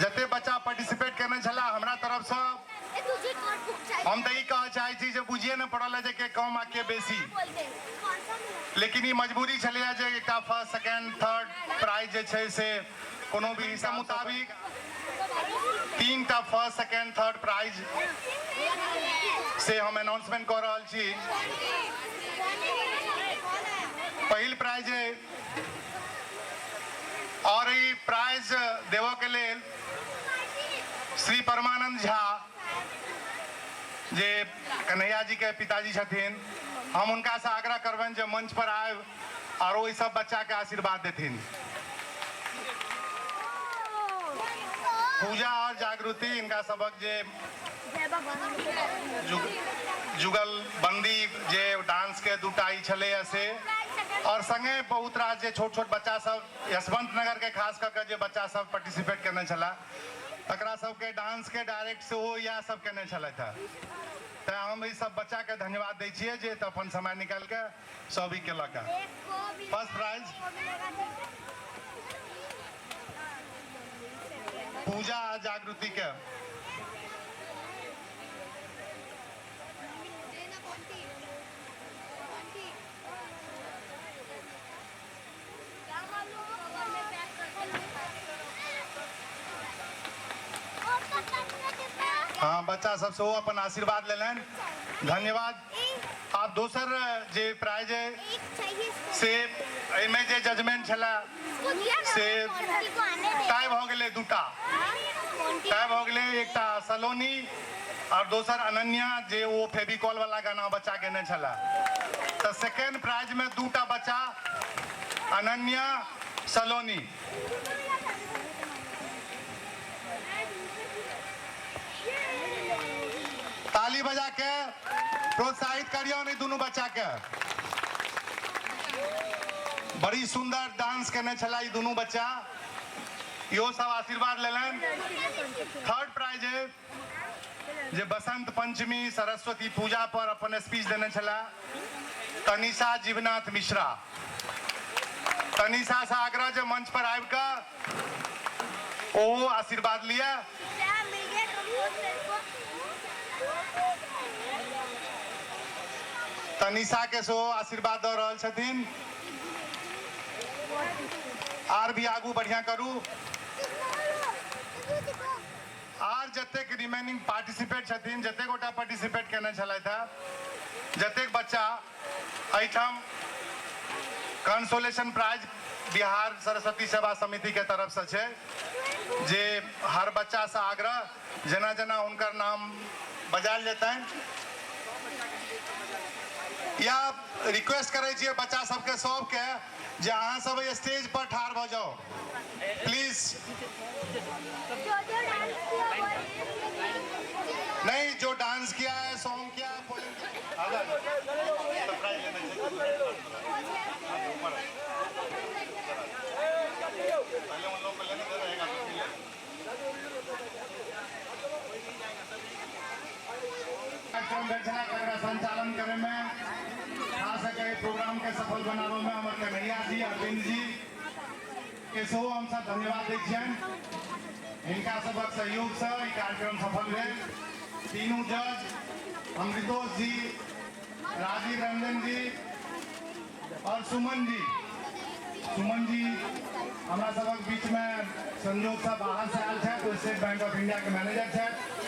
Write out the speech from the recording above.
जते बच्चा पार्टिसिपेट केने छला हमरा तरफसँ हम तऽ ई कहऽ चाहै छी जे बुझिए नहि पड़ल है जे के कम आ के बेसी, लेकिन ई मजबूरी छलैए जे एकटा फर्स्ट सेकेंड थर्ड प्राइज जे छै से कोनो भी हिसाब मुताबिक 3टा फर्स्ट सेकेंड थर्ड प्राइज से हम अनाउंसमेंट कऽ रहल छी। पहिल प्राइज है और ई प्राइज देबऽ के लेल श्री परमानंद झा जे कन्हैया जी के पिताजी छथिन, हम हुनका से आग्रह करबनि जे मंच पर आबि और ओहि सब बच्चा के आशीर्वाद देथिन। पूजा और जागृति इनका सबक जे जुगल बंदी जे डांस के दूटा ई छलैया से, और संगे बहुत रास जे छोट छोट बच्चा सब यशवंत नगर के खास कऽ के जे बच्चा सब पार्टिसिपेट केने छला तकरा सबके डांस के डायरेक्ट सेहो इएह सब केने छलथि हेँ। तैं हम ई सब बच्चा के धन्यवाद दै छियै जे अपन समय निकालि के सब ई केलक हेँ। फर्स्ट प्राइज पूजा आ जागृति के। हाँ, बच्चा सब सेहो अपन आशीर्वाद लेलनि, धन्यवाद। आब दोसर जे प्राइज है से एहिमे जे जजमेंट छला से टाई भऽ गेलै, दूटा टाई भऽ गेलै, एकटा सलोनी और दोसर अनन्या जे ओ फेविकॉल वाला गाना बच्चा गेने छला। तऽ सेकेंड प्राइज में दूटा बच्चा अनन्या सलोनी। ताली बजा के प्रोत्साहित करियौ नहीं दुनू बच्चा के। बड़ी सुंदर डांस केने छला ई दुनू बच्चा, इहो सब आशीर्वाद लेलनि। थर्ड प्राइज है जे बसंत पंचमी सरस्वती पूजा पर अपन स्पीच देने छला तनिषा जीवनाथ मिश्रा। तनिषा से आग्रह जे मंच पर आबि कऽ ओहो आशीर्वाद लिअ। तनिषा के सेहो आशीर्वाद दऽ रहल छथिन। आर भी आगू बढ़िया करू। आर जतेक रिमेनिंग पार्टिसिपेट छथिन, जतेक गोटा पार्टिसिपेट केने छलथि हेँ, जतेक बच्चा एहिठाम कंसोलेशन प्राइज बिहार सरस्वती सेवा समिति के तरफ से छै जे हर बच्चा से आग्रह जेना जेना हुनकर नाम बजायल जेतनि या रिक्वेस्ट करै छियै बच्चा सबके सबके जे अहाँ सब स्टेज पर ठाढ़ भऽ जाउ प्लीज। नहीं, जो डांस किया है, सॉन्ग किया है, पोएम किया है। पहले उन लोगों को लेने दे रहेगा तो फिर लेना। कार्यक्रम भेल छलै तकरा संचालन करे में खास कऽ एहि प्रोग्राम के सफल बनाबे में हमर कन्हैया जी, अरविंद जी के सेहो हमसब धन्यवाद दै छियनि। हिनका सबक सहयोग से ई कार्यक्रम सफल भेल। तीनू जज अमृतोष जी, राजीव रंजन जी और सुमन जी। सुमन जी हमरा सबक बीच में संजोग से बाहर से आयल छथि, स्टेट बैंक ऑफ इंडिया के मैनेजर छथि।